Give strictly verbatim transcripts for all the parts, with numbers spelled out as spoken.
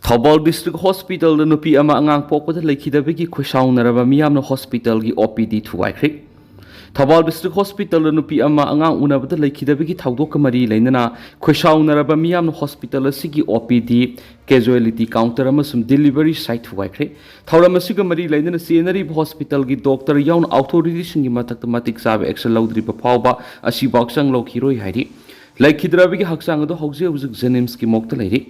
Thoubal district ꯍꯣꯁꯄꯤꯇꯥꯜꯗ ꯅꯨꯄꯤ ꯑꯃ ꯑꯉꯥꯡ ꯄꯣꯛꯄꯗ ꯂꯩꯈꯤꯗꯕꯒꯤ ꯈꯣꯏꯁꯥꯎꯅꯔꯕ ꯃꯤꯌꯥꯝꯅ ꯍꯣꯁꯄꯤꯇꯥꯜꯒꯤ ꯑꯣ ꯄꯤ ꯗꯤ ꯊꯨꯒꯥꯏꯈ꯭ꯔꯦ꯫ ꯊꯧꯕꯥꯜ ꯗꯤꯁꯇ꯭ꯔꯤꯛ ꯍꯣꯁꯄꯤꯇꯥꯜꯗ ꯅꯨꯄꯤ ꯑꯃ ꯑꯉꯥꯡ ꯎꯅꯕꯗ ꯂꯩꯈꯤꯗꯕꯒꯤ ꯊꯧꯗꯣꯛꯀ ꯃꯔꯤ ꯂꯩꯅꯅ ꯈꯣꯏꯁꯥꯎꯅꯔꯕ ꯃꯤꯌꯥꯝꯅ ꯍꯣꯁꯄꯤꯇꯥꯜ ꯑꯁꯤꯒꯤ ꯑꯣ ꯄꯤ ꯗꯤ, ꯀꯦꯖꯨꯋꯦꯂꯤꯇꯤ ꯀꯥꯎꯟꯇꯔ ꯑꯃꯁꯨꯡ ꯗꯤꯂꯤꯚꯔꯤ ꯁꯥꯏꯠ ꯊꯨꯒꯥꯏꯈ꯭ꯔꯦ꯫ ꯊꯧꯔꯝ ꯑꯁꯤꯒ ꯃꯔꯤ ꯂꯩꯅꯅ ꯆꯦꯟꯅꯔꯤꯕ ꯍꯣꯁꯄꯤꯇꯥꯜꯒꯤ ꯗꯣꯛꯇꯔ ꯌꯥꯎꯅ ꯑꯣꯊꯣꯔꯤꯇꯤꯁꯤꯡꯒꯤ ꯃꯊꯛꯇ ꯃꯇꯤꯛ ꯆꯥꯕ ꯑꯦꯛꯁꯟ ꯂꯧꯗ꯭ꯔꯤꯕ ꯐꯥꯎꯕ ꯑꯁꯤꯐꯥꯎ ꯆꯪ ꯂꯧꯈꯤꯔꯣꯏ ꯍꯥꯏꯔꯤ꯫ ꯂꯩꯈꯤꯗ꯭ꯔꯕꯒꯤ ꯍꯛꯆꯥꯡ ꯑꯗꯨ ꯍꯧꯖꯤꯛ ꯍꯧꯖꯤꯛ ꯖꯦꯅꯤꯝꯁꯀꯤ ꯃꯣꯔꯒꯇ ꯂꯩꯔꯤ꯫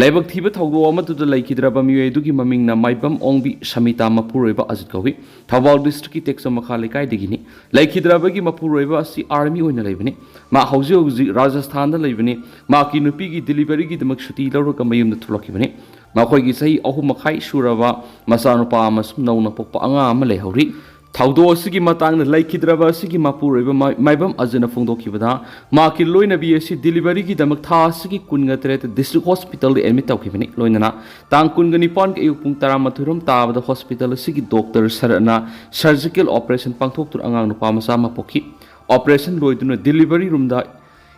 ꯂꯥꯏꯕꯛ ꯊꯤꯕ ꯊꯧꯗꯣꯛ ꯑꯃꯗꯨꯗ ꯂꯩꯈꯤꯗ꯭ꯔꯕ ꯃꯤꯑꯣꯏ ꯑꯗꯨꯒꯤ ꯃꯃꯤꯡꯅ ꯃꯥꯏꯕꯝ ꯑꯣꯡꯕꯤ ꯁꯃꯤꯇꯥ ꯃꯄꯨꯔꯣꯏꯕ ꯑꯖꯤꯠ ꯀꯧꯏ꯫ ꯊꯧꯕꯥꯜ ꯗꯤꯁꯇ꯭ꯔꯤꯛꯀꯤ ꯇꯦꯛꯆꯝ ꯃꯈꯥ ꯂꯩꯀꯥꯏꯗꯒꯤꯅꯤ꯫ ꯂꯩꯈꯤꯗ꯭ꯔꯕꯒꯤ ꯃꯄꯨꯔꯣꯏꯕ ꯑꯁꯤ ꯑꯥꯔꯃꯤ ꯑꯣꯏꯅ ꯂꯩꯕꯅꯤ꯫ ꯃꯥ ꯍꯧꯖꯤꯛ ꯍꯧꯖꯤꯛ ꯔꯥꯖꯁꯊꯥꯟꯗ ꯂꯩꯕꯅꯤ꯫ ꯃꯍꯥꯛꯀꯤ ꯅꯨꯄꯤꯒꯤ ꯗꯤꯂꯤꯚꯔꯤꯒꯤꯗꯃꯛ ꯁꯨꯇꯤ ꯂꯧꯔꯒ ꯃꯌꯨꯝꯗ ꯊꯣꯛꯂꯛꯈꯤꯕꯅꯤ꯫ ꯃꯈꯣꯏꯒꯤ ꯆꯍꯤ ꯑꯍꯨꯝ ꯃꯈꯥꯏ ꯁꯨꯔꯕ ꯃꯆꯥꯅꯨꯄꯥ ꯑꯃꯁꯨꯡ ꯅꯧꯅ ꯄꯣꯛꯄ ꯑꯉꯥꯡ ꯑꯃ ꯂꯩꯍꯧꯔꯤ꯫ ꯊꯧꯗꯣꯛ ꯑꯁꯤꯒꯤ ꯃꯇꯥꯡꯗ ꯂꯩꯈꯤꯗ꯭ꯔꯕ ꯑꯁꯤꯒꯤ ꯃꯄꯨꯔꯣꯏꯕ ꯃꯥꯏ-, ꯃꯥꯏꯕꯝ ꯑꯖꯤꯠꯅ ꯐꯣꯡꯗꯣꯛꯈꯤꯕꯗ, ꯃꯍꯥꯛꯀꯤ ꯂꯣꯏꯅꯕꯤ ꯑꯁꯤ ꯗꯤꯂꯤꯚꯔꯤꯒꯤꯗꯃꯛ ꯊꯥ ꯑꯁꯤꯒꯤ ꯀꯨꯟꯒ ꯇꯔꯦꯠꯇ ꯗꯤꯁꯇ꯭ꯔꯤꯛ ꯍꯣꯁꯄꯤꯇꯥꯜꯗ ꯑꯦꯗꯃꯤꯠ ꯇꯧꯈꯤꯕꯅꯤ꯫ ꯂꯣꯏꯅꯅ ꯇꯥꯡ ꯀꯨꯟꯒ ꯅꯤꯄꯥꯟꯒꯤ ꯑꯌꯨꯛ ꯄꯨꯡ ꯇꯔꯥꯃꯥꯊꯣꯏ ꯔꯣꯝ ꯇꯥꯕꯗ ꯍꯣꯁꯄꯤꯇꯥꯜ ꯑꯁꯤꯒꯤ ꯗꯣꯛꯇꯔ ꯁꯔꯠꯅ ꯁꯔꯖꯤꯀꯦꯜ ꯑꯣꯄꯔꯦꯁꯟ ꯄꯥꯡꯊꯣꯛꯇꯨꯅ ꯑꯉꯥꯡ ꯅꯨꯄꯥ ꯃꯆꯥ ꯑꯃ ꯄꯣꯛꯈꯤ꯫ ꯑꯣꯄꯔꯦꯁꯟ ꯂꯣꯏꯗꯨꯅ ꯗꯤꯂꯤꯚꯔꯤ ꯔꯨꯝꯗ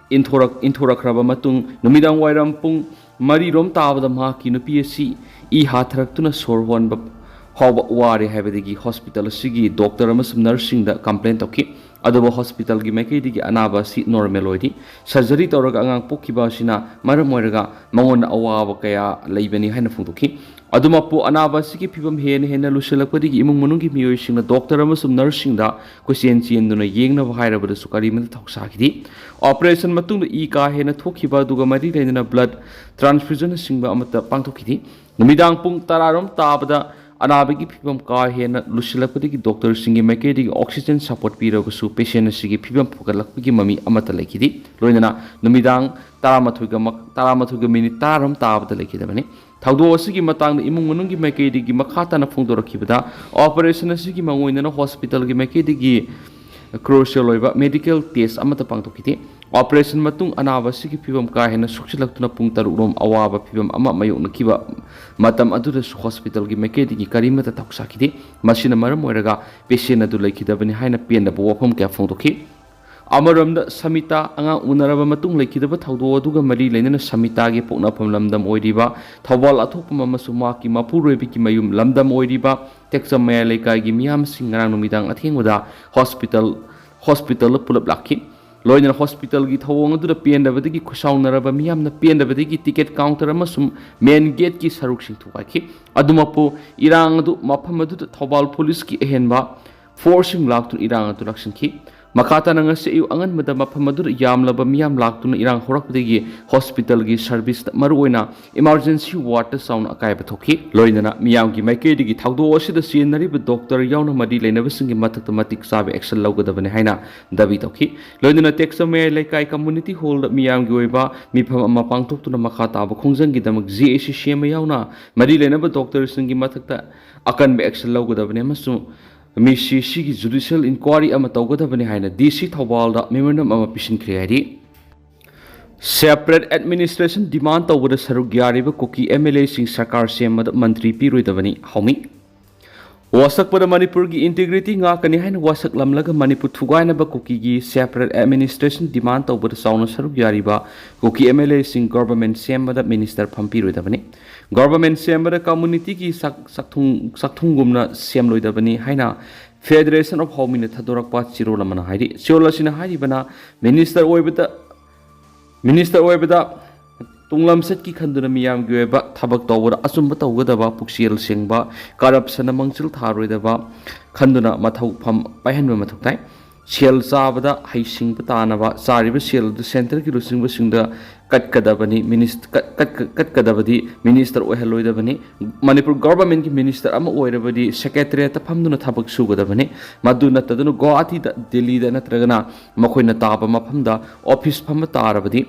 ꯏꯟꯊꯣꯔꯛ-, ꯏꯟꯊꯣꯔꯛꯈ꯭ꯔꯕ ꯃꯇꯨꯡ, ꯅꯨꯃꯤꯗꯥꯡ ꯋꯥꯏꯔꯝ ꯄꯨꯡ ꯃꯔꯤ ꯔꯣꯝ ꯇꯥꯕꯗ ꯃꯍꯥꯛꯀꯤ ꯅꯨꯄꯤ ꯑꯁꯤ ꯏ ꯍꯥꯊꯔꯛꯇꯨꯅ ꯁꯣꯔ ꯍꯣꯟꯕ ꯐꯥꯎꯕ ꯋꯥꯔꯦ ꯍꯥꯏꯕꯗꯒꯤ ꯍꯣꯁꯄꯤꯇꯥꯜ ꯑꯁꯤꯒꯤ ꯗꯣꯛꯇꯔ ꯑꯃꯁꯨꯡ ꯅꯔꯁꯁꯤꯡꯗ ꯀꯝꯄ꯭ꯂꯦꯟ ꯇꯧꯈꯤ꯫ ꯑꯗꯨꯕꯨ ꯍꯣꯁꯄꯤꯇꯥꯜꯒꯤ ꯃꯥꯏꯀꯩꯗꯒꯤ ꯑꯅꯥꯕ ꯑꯁꯤ ꯅꯣꯔꯃꯦꯜ ꯑꯣꯏꯔꯤ꯫ ꯁꯔꯖꯔꯤ ꯇꯧꯔꯒ ꯑꯉꯥꯡ ꯄꯣꯛꯈꯤꯕ ꯑꯁꯤꯅ ꯃꯔꯝ ꯑꯣꯏꯔꯒ ꯃꯉꯣꯟꯗ ꯑꯋꯥꯕ ꯀꯌꯥ ꯂꯩꯕꯅꯤ ꯍꯥꯏꯅ ꯐꯣꯡꯗꯣꯛꯈꯤ꯫ ꯑꯗꯨꯃꯛꯄꯨ, ꯑꯅꯥꯕ ꯑꯁꯤꯒꯤ ꯐꯤꯕꯝ ꯍꯦꯟꯅ ꯍꯦꯟꯅ ꯂꯨꯁꯤꯜꯂꯛꯄꯗꯒꯤ ꯏꯃꯨꯡ ꯃꯅꯨꯡꯒꯤ ꯃꯤꯑꯣꯏꯁꯤꯡꯅ ꯗꯣꯛꯇꯔ ꯑꯃꯁꯨꯡ ꯅꯔꯁꯁꯤꯡꯗ ꯀꯣꯏꯆꯦꯟ ꯆꯦꯟꯗꯨꯅ ꯌꯦꯡꯅꯕ ꯍꯥꯏꯔꯕꯗꯁꯨ ꯀꯔꯤꯃꯠꯇ ꯊꯧꯁꯥꯈꯤꯗꯦ꯫ ꯑꯣꯄꯔꯦꯁꯟ ꯃꯇꯨꯡꯗ ꯏ ꯀꯥ ꯍꯦꯟꯅ ꯊꯣꯛꯈꯤꯕ ꯑꯗꯨꯒ ꯃꯔꯤ ꯂꯩꯅꯅ ꯕ꯭ꯂꯗ ꯇ꯭ꯔꯥꯟꯁꯐ꯭ꯌꯨꯖꯟꯅꯆꯤꯡꯕ ꯑꯃꯠꯇ ꯄꯥꯡꯊꯣꯛꯈꯤꯗꯦ꯫ ꯅꯨꯃꯤꯗꯥꯡ ꯄꯨꯡ ꯇꯔꯥ ꯔꯣꯝ ꯇꯥꯕꯗ ꯑꯅꯥꯕꯒꯤ ꯐꯤꯕꯝ ꯀꯥ ꯍꯦꯟꯅ ꯂꯨꯁꯤꯜꯂꯛꯄꯗꯒꯤ ꯗꯣꯛꯇꯔꯁꯤꯡꯒꯤ ꯃꯥꯏꯀꯩꯗꯒꯤ ꯑꯣꯛꯁꯤꯖꯦꯟ ꯁꯄꯣꯔꯠ ꯄꯤꯔꯕꯁꯨ ꯄꯦꯁꯦꯟ ꯑꯁꯤꯒꯤ ꯐꯤꯕꯝ ꯐꯒꯠꯂꯛꯄꯒꯤ ꯃꯃꯤ ꯑꯃꯠꯇ ꯂꯩꯈꯤꯗꯦ꯫ ꯂꯣꯏꯅꯅ ꯅꯨꯃꯤꯗꯥꯡ ꯇꯔꯥꯃꯥꯊꯣꯏꯒ ꯃ-, ꯇꯔꯥꯃꯥꯊꯣꯏꯒ ꯃꯤꯅꯤꯠ ꯇꯔꯥ ꯔꯣꯝ ꯇꯥꯕꯗ ꯂꯩꯈꯤꯗꯕꯅꯤ꯫ ꯊꯧꯗꯣꯛ ꯑꯁꯤꯒꯤ ꯃꯇꯥꯡꯗ ꯏꯃꯨꯡ ꯃꯅꯨꯡꯒꯤ ꯃꯥꯏꯀꯩꯗꯒꯤ ꯃꯈꯥ ꯇꯥꯅ ꯐꯣꯡꯗꯣꯔꯛꯈꯤꯕꯗ, ꯑꯣꯄꯔꯦꯁꯟ ꯑꯁꯤꯒꯤ ꯃꯥꯡꯑꯣꯏꯅꯅ ꯍꯣꯁꯄꯤꯇꯥꯜꯒꯤ ꯃꯥꯏꯀꯩꯗꯒꯤ ꯀ꯭ꯔꯨꯁꯤꯌꯦꯜ ꯑꯣꯏꯕ ꯃꯦꯗꯤꯀꯦꯜ ꯇꯦꯁ ꯑꯃꯠꯇ ꯄꯥꯡꯊꯣꯛꯈꯤꯗꯦ꯫ ꯑꯣꯄꯔꯦꯁꯟ ꯃꯇꯨꯡ ꯑꯅꯥꯕ ꯑꯁꯤꯒꯤ ꯐꯤꯕꯝ ꯀꯥ ꯍꯦꯟꯅ ꯁꯣꯛꯆꯤꯜꯂꯛꯇꯨꯅ ꯄꯨꯡ ꯇꯔꯨꯛ ꯔꯣꯝ ꯑꯋꯥꯕ ꯐꯤꯕꯝ ꯑꯃ ꯃꯥꯌꯣꯛꯅꯈꯤꯕ ꯃꯇꯝ ꯑꯗꯨꯗꯁꯨ ꯍꯣꯁꯄꯤꯇꯥꯜꯒꯤ ꯃꯥꯏꯀꯩꯗꯒꯤ ꯀꯔꯤꯃꯠꯇ ꯊꯧꯁꯥꯈꯤꯗꯦ꯫ ꯃꯁꯤꯅ ꯃꯔꯝ ꯑꯣꯏꯔꯒ ꯄꯦꯁꯦꯟ ꯑꯗꯨ ꯂꯩꯈꯤꯗꯕꯅꯤ ꯍꯥꯏꯅ ꯄꯦꯟꯗꯕ ꯋꯥꯐꯝ ꯀꯌꯥ ꯐꯣꯡꯗꯣꯛꯈꯤ꯫ ꯑꯃꯔꯣꯝꯗ, ꯁꯃꯤꯇꯥ ꯑꯉꯥꯡ ꯎꯅꯔꯕ ꯃꯇꯨꯡ ꯂꯩꯈꯤꯗꯕ ꯊꯧꯗꯣꯛ ꯑꯗꯨꯒ ꯃꯔꯤ ꯂꯩꯅꯅ ꯁꯃꯤꯇꯥꯒꯤ ꯄꯣꯛꯅꯐꯝ ꯂꯝꯗꯝ ꯑꯣꯏꯔꯤꯕ ꯊꯧꯕꯥꯜ ꯑꯊꯣꯛꯄꯝ ꯑꯃꯁꯨꯡ ꯃꯍꯥꯛꯀꯤ ꯃꯄꯨꯔꯣꯏꯕꯒꯤ ꯃꯌꯨꯝ ꯂꯝꯗꯝ ꯑꯣꯏꯔꯤꯕ ꯇꯦꯛꯆꯝ ꯃꯌꯥꯏ ꯂꯩꯀꯥꯏꯒꯤ ꯃꯤꯌꯥꯝꯁꯤꯡ ꯉꯔꯥꯡ ꯅꯨꯃꯤꯗꯥꯡ ꯑꯊꯦꯡꯕꯗ ꯍꯣꯁꯄꯤꯇꯥꯜ, ꯍꯣꯁꯄꯤꯇꯥꯜꯗ ꯄꯨꯂꯞ ꯂꯥꯛꯈꯤ꯫ ꯂꯣꯏꯅꯅ ꯍꯣꯁꯄꯤꯇꯥꯜꯒꯤ ꯊꯧꯑꯣꯡ ꯑꯗꯨꯗ ꯄꯦꯟꯗꯕꯗꯒꯤ ꯈꯨꯁꯥꯎꯅꯔꯕ ꯃꯤꯌꯥꯝꯅ ꯄꯦꯟꯗꯕꯗꯒꯤ ꯇꯤꯀꯦꯠ ꯀꯥꯎꯟꯇꯔ ꯑꯃꯁꯨꯡ ꯃꯦꯟ ꯒꯦꯠꯀꯤ ꯁꯔꯨꯛꯁꯤꯡ ꯊꯨꯒꯥꯏꯈꯤ꯫ ꯑꯗꯨꯃꯛꯄꯨ, ꯏꯔꯥꯡ ꯑꯗꯨ ꯃꯐꯝ ꯑꯗꯨꯗ ꯊꯧꯕꯥꯜ ꯄꯨꯂꯤꯁꯀꯤ ꯑꯍꯦꯟꯕ ꯐꯣꯔꯁꯁꯤꯡ ꯂꯥꯛꯇꯨꯅ ꯏꯔꯥꯡ ꯑꯗꯨ ꯂꯥꯛꯁꯤꯟꯈꯤ꯫ ꯃꯈꯥ ꯇꯥꯅ ꯉꯁꯤ ꯑꯌꯨꯛ ꯑꯉꯟꯕꯗ ꯃꯐꯝ ꯑꯗꯨꯗ ꯌꯥꯝꯂꯕ ꯃꯤꯌꯥꯝ ꯂꯥꯛꯇꯨꯅ ꯏꯔꯥꯡ ꯍꯧꯔꯛꯄꯗꯒꯤ ꯍꯣꯁꯄꯤꯇꯥꯜꯒꯤ ꯁꯔꯚꯤꯁꯇ, ꯃꯔꯨꯑꯣꯏꯅ ꯏꯃꯥꯔꯖꯦꯟꯁꯤ ꯋꯥꯔꯗꯇ ꯆꯥꯎꯅ ꯑꯀꯥꯏꯕ ꯊꯣꯛꯈꯤ꯫ ꯂꯣꯏꯅꯅ ꯃꯤꯌꯥꯝꯒꯤ ꯃꯥꯏꯀꯩꯗꯒꯤ ꯊꯧꯗꯣꯛ ꯑꯁꯤꯗ ꯆꯦꯟꯅꯔꯤꯕ ꯗꯣꯛꯇꯔ ꯌꯥꯎꯅ ꯃꯔꯤ ꯂꯩꯅꯕꯁꯤꯡꯒꯤ ꯃꯊꯛꯇ ꯃꯇꯤꯛ ꯆꯥꯕ ꯑꯦꯛꯁꯟ ꯂꯧꯒꯗꯕꯅꯤ ꯍꯥꯏꯅ ꯗꯥꯕꯤ ꯇꯧꯈꯤ꯫ ꯂꯣꯏꯅꯅ ꯇꯦꯛꯆꯝ ꯃꯌꯥꯏ ꯂꯩꯀꯥꯏ ꯀꯝꯃꯨꯅꯤꯇꯤ ꯍꯣꯜꯗ ꯃꯤꯌꯥꯝꯒꯤ ꯑꯣꯏꯕ ꯃꯤꯐꯝ ꯑꯃ ꯄꯥꯡꯊꯣꯛꯇꯨꯅ ꯃꯈꯥ ꯇꯥꯕ ꯈꯣꯡꯖꯪꯒꯤꯗꯃꯛ ꯖꯦ ꯑꯦ ꯁꯤ ꯁꯦꯝꯕ ꯌꯥꯎꯅ ꯃꯔꯤ ꯂꯩꯅꯕ ꯗꯣꯛꯇꯔꯁꯤꯡꯒꯤ ꯃꯊꯛꯇ ꯑꯀꯟꯕ ꯑꯦꯛꯁꯟ ꯂꯧꯒꯗꯕꯅꯤ ꯑꯃꯁꯨꯡ ꯃꯤꯁꯤ ꯁꯤꯒꯤ ꯖꯨꯗꯤꯁꯤꯌꯦꯜ ꯏꯟꯀ꯭ꯋꯥꯔꯤ ꯑꯃ ꯇꯧꯒꯗꯕꯅꯤ ꯍꯥꯏꯅ ꯗꯤ ꯁꯤ ꯊꯧꯕꯥꯜꯗ ꯃꯦꯃꯣꯔꯦꯟꯗꯝ ꯑꯃ ꯄꯤꯁꯤꯟꯈ꯭ꯔꯦ ꯍꯥꯏꯔꯤ꯫ ꯁꯦꯄꯔꯦꯠ ꯑꯦꯗꯃꯤꯅꯤꯁꯇ꯭ꯔꯦꯁꯟ ꯗꯤꯃꯥꯟ ꯇꯧꯕꯗ ꯁꯔꯨꯛ ꯌꯥꯔꯤꯕ ꯀꯨꯀꯤ ꯑꯦꯝ ꯑꯦꯜ ꯑꯦꯁꯤꯡ ꯁꯔꯀꯥꯔ ꯁꯦꯝꯕꯗ ꯃꯟꯇ꯭ꯔꯤ ꯄꯤꯔꯣꯏꯗꯕꯅꯤ ꯍꯧꯃꯤ꯫ ꯋꯥꯁꯛꯄꯗ ꯃꯅꯤꯄꯨꯔꯒꯤ ꯏꯟꯇꯤꯒ꯭ꯔꯤꯇꯤ ꯉꯥꯛꯀꯅꯤ ꯍꯥꯏꯅ ꯋꯥꯁꯛꯂꯝꯂꯒ ꯃꯅꯤꯄꯨꯔ ꯊꯨꯒꯥꯏꯅꯕ ꯀꯨꯀꯤꯒꯤ ꯁꯦꯄꯔꯦꯠ ꯑꯦꯗꯃꯤꯅꯤꯁꯇ꯭ꯔꯦꯁꯟ ꯗꯤꯃꯥꯟ ꯇꯧꯕꯗ ꯆꯥꯎꯅ ꯁꯔꯨꯛ ꯌꯥꯔꯤꯕ ꯀꯨꯀꯤ ꯑꯦꯝ ꯑꯦꯜ ꯑꯦꯁꯤꯡ ꯒꯣꯚꯔꯟꯃꯦꯟꯠ ꯁꯦꯝꯕꯗ ꯃꯤꯅꯤꯁꯇꯔ ꯐꯝ ꯄꯤꯔꯣꯏꯗꯕꯅꯤ꯫ ꯒꯣꯚꯔꯟꯃꯦꯟꯠ ꯁꯦꯝꯕꯗ ꯀꯝꯃꯨꯅꯤꯇꯤꯒꯤ ꯆꯥꯛ-, ꯆꯥꯛꯊꯨꯡ-, ꯆꯥꯛꯊꯨꯡꯒꯨꯝꯅ ꯁꯦꯝꯂꯣꯏꯗꯕꯅꯤ ꯍꯥꯏꯅ ꯐꯦꯗꯔꯦꯁꯟ ꯑꯣꯐ ꯍꯧꯃꯤꯅ ꯊꯥꯗꯣꯔꯛꯄ ꯆꯦꯔꯣꯜ ꯑꯃꯅ ꯍꯥꯏꯔꯤ꯫ ꯆꯦꯔꯣꯜ ꯑꯁꯤꯅ ꯍꯥꯏꯔꯤꯕꯅ ꯃꯤꯅꯤꯁꯇꯔ ꯑꯣꯏꯕꯗ, ꯃꯤꯅꯤꯁꯇꯔ ꯑꯣꯏꯕꯗ ꯇꯨꯡꯂꯝꯆꯠꯀꯤ ꯈꯟꯗꯨꯅ ꯃꯤꯌꯥꯝꯒꯤ ꯑꯣꯏꯕ ꯊꯕꯛ ꯇꯧꯕꯗ ꯑꯆꯨꯝꯕ ꯇꯧꯒꯗꯕ, ꯄꯨꯛꯆꯦꯜ ꯁꯦꯡꯕ, ꯀꯔꯞꯁꯟꯅ ꯃꯥꯡꯖꯤꯜ ꯊꯥꯔꯣꯏꯗꯕ ꯈꯟꯗꯨꯅ ꯃꯊꯧ ꯐꯝ ꯄꯥꯏꯍꯟꯕ ꯃꯊꯧ ꯇꯥꯏ꯫ ꯁꯦꯜ ꯆꯥꯕꯗ ꯍꯩꯁꯤꯡꯕ ꯇꯥꯅꯕ ꯆꯥꯔꯤꯕ ꯁꯦꯜ ꯑꯗꯨ ꯁꯦꯟꯇꯔꯒꯤ ꯂꯨꯆꯤꯡꯕꯁꯤꯡꯗ ꯀꯠꯀꯗꯕꯅꯤ, ꯃꯤꯅꯤꯁ-, ꯀꯠ-, ꯀꯠ-, ꯀꯠꯀꯗꯕꯗꯤ ꯃꯤꯅꯤꯁꯇꯔ ꯑꯣꯏꯍꯜꯂꯣꯏꯗꯕꯅꯤ꯫ ꯃꯅꯤꯄꯨꯔ ꯒꯣꯚꯔꯟꯃꯦꯟꯠꯀꯤ ꯃꯤꯅꯤꯁꯇꯔ ꯑꯃ ꯑꯣꯏꯔꯕꯗꯤ ꯁꯦꯀ꯭ꯔꯦꯇꯔꯤꯌꯦꯠꯇ ꯐꯝꯗꯨꯅ ꯊꯕꯛ ꯁꯨꯒꯗꯕꯅꯤ꯫ ꯃꯗꯨ ꯅꯠꯇꯗꯨꯅ ꯒꯨꯋꯥꯍꯥꯇꯤꯗ, ꯗꯤꯜꯂꯤꯗ ꯅꯠꯇ꯭ꯔꯒꯅ ꯃꯈꯣꯏꯅ ꯇꯥꯕ ꯃꯐꯝꯗ ꯑꯣꯐꯤꯁ ꯐꯝꯕ ꯇꯥꯔꯕꯗꯤ